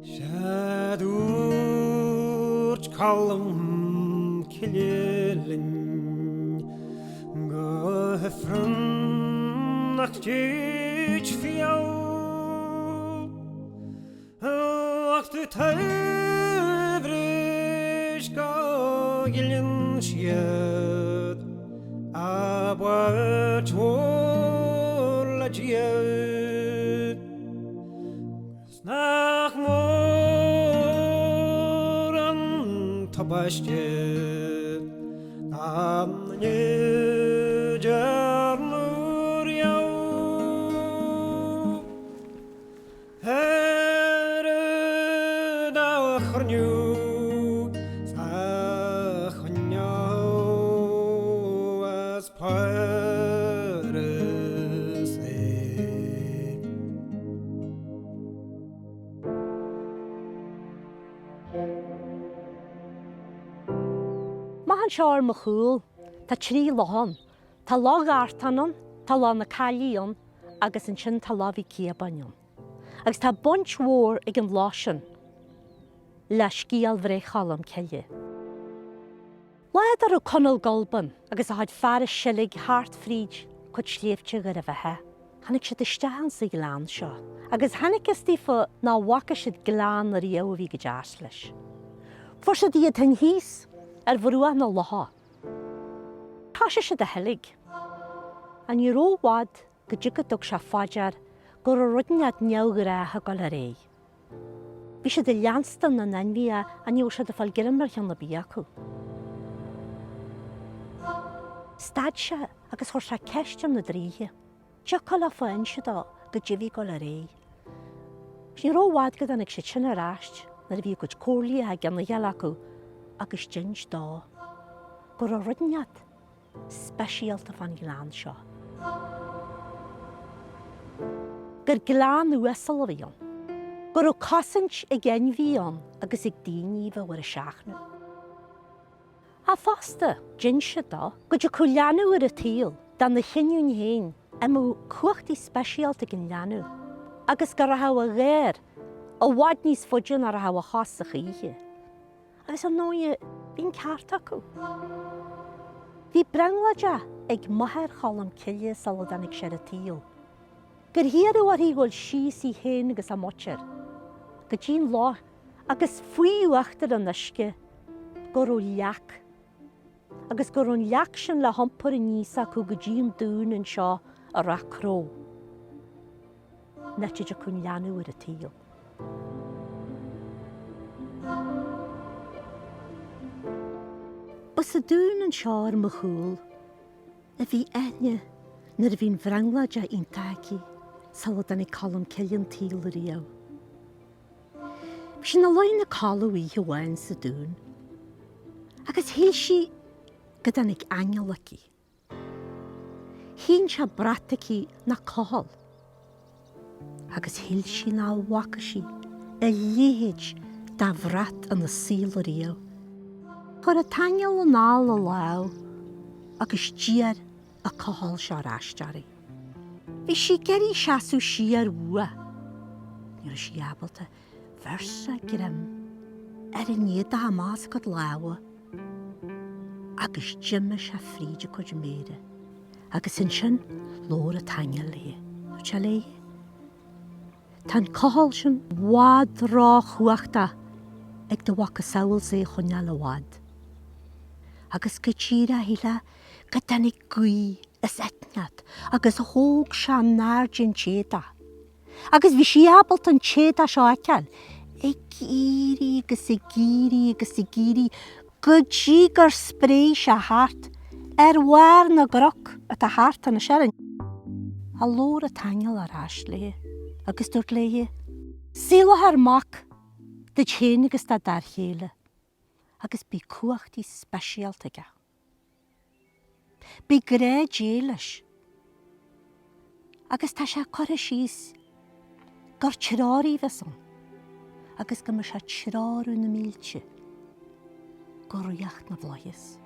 Sea dúirt Colm Cille linn go hIfreann nach dtitfí Ach tú taibhris go gceileann siad a bpáirt mhór le Dia 's nach mór an tubaiste dá ndearnadh riamh. Ar an dá chruinniú 's a choinneáil as Páras é. Amach anseo ar mo chúl tá 3 loch ann. Tá Loch Gartán ann, tá Loch na Caillí ann agus ansin tá Loch Mhic Cíobáin ann. Agus tá baint mhór ag an loch sin le scéal bhreith Cholm Cille. Lá dá raibh Conall Gulban agus a chuid fear ag seilg thart fríd cuid sléibhte Dhoire Bheatha, tháinig siad isteach ins an ghleann seo, agus chonacthas daofa nach bhfaca siad gleann ariamh a bhí chomh deas leis. Fuair siad iad féin thíos ar bhruach na locha. Thoisigh siad a sheilg. Ach ní raibh i bhfad go dtí go dtug sé fá dear go raibh rud inteacht neamhghnách ag dul ar aghaidh. Bhí siad ag leanstan na n-ainmhithe ach ní raibh siad ag fáil greim ar cheann ar bith acu. Stad sé agus chuir sé ceist ar na draoithe. Dtiocfadh leofa inse dó goidé a bhí ag dul ar aghaidh. Ní raibh i bhfad go dtáinig siad sin ar ais nuair a bhí a gcuid comhairlí á gcionn acu agus d'inis dó go raibh rud inteacht speisialta fán ghleann seo. Gur gleann uasal a bhí ann. Go raibh cosaint ag ainmhithe ann agus ag daoine a bheadh ar a seachnadh. Ach fosta, d'inis siad dó go dtiocfadh leanbh ar an tsaol dá na chinniúint féin a mbeadh cumhachtaí speisialta ag an leanbh agus go rachadh a ghéar i bhfad níos faide ná rachadh a chos a choíche. Agus ar ndóighe, bhí an ceart acu. Bhí brionglóid ag máthair Cholm Cille sula dtáinig sé ar an tsaol, gur hiarradh uirthi dhul síos í féin agus a muintir go dtí an loch agus faoi uachtar an uisce go raibh leac agus go raibh an leac sin le hiompar aníos acu go dtí an dún anseo i Ráth Cró, an áit a dtiocfadh an leanbh ar an tsaol. Ba sa dún anseo ar mo chúl a bhí Eithne nuair a bhí an bhrionglóid iontach aici sula dtáinig Colm Cille an tsaol ariamh. Bhí sí ina luí ina codladh oíche amháin sa dún agus shíl sí go dtáinig aingeal chuici. Shín sé brat aici ná cochall agus shíl sí nach bhfaca sí a leithéid de bhrat ina saol ariamh. Chuir an t-aingeal anall a lámh agus d'iarr an cochall seo ar ais uirthi. Bhí sí ag iarraidh seasamh siar uaidh. Ní raibh sí ábalta. Bheir sé greim ar an éadach amach as a cuid lámha agus d'imigh sé fríd a cuid méire. Agus ansin labhair an t-aingeal léi. Dúirt sé léi, Tá an cochall sin i bhfad róchumhachtach ag do mhacasamhail é a choinneáil i bhfad. Agus go díreach shílfeá go dtáinig gaoth as áit inteacht agus thóg sé in airde an t-éadach. Agus bhí sí ábalta an t-éadach seo a fheiceáil ag éirí agus ag éirí agus ag éirí go dtí gur spréigh sé thart ar bharr na gcnoc atá thart anois ar an. Labhair an t-aingeal ar ais léi agus dúirt léi, Saolófar mac duit féin agus do d'fhear chéile agus beidh cumhachtaí speisialta aige. Beidh grá Dé leis. Agus tá sé curtha síos gur treoraí a bheas ann agus go mbeidh sé ag treorú na mílte go Ríocht na bhFlaitheas.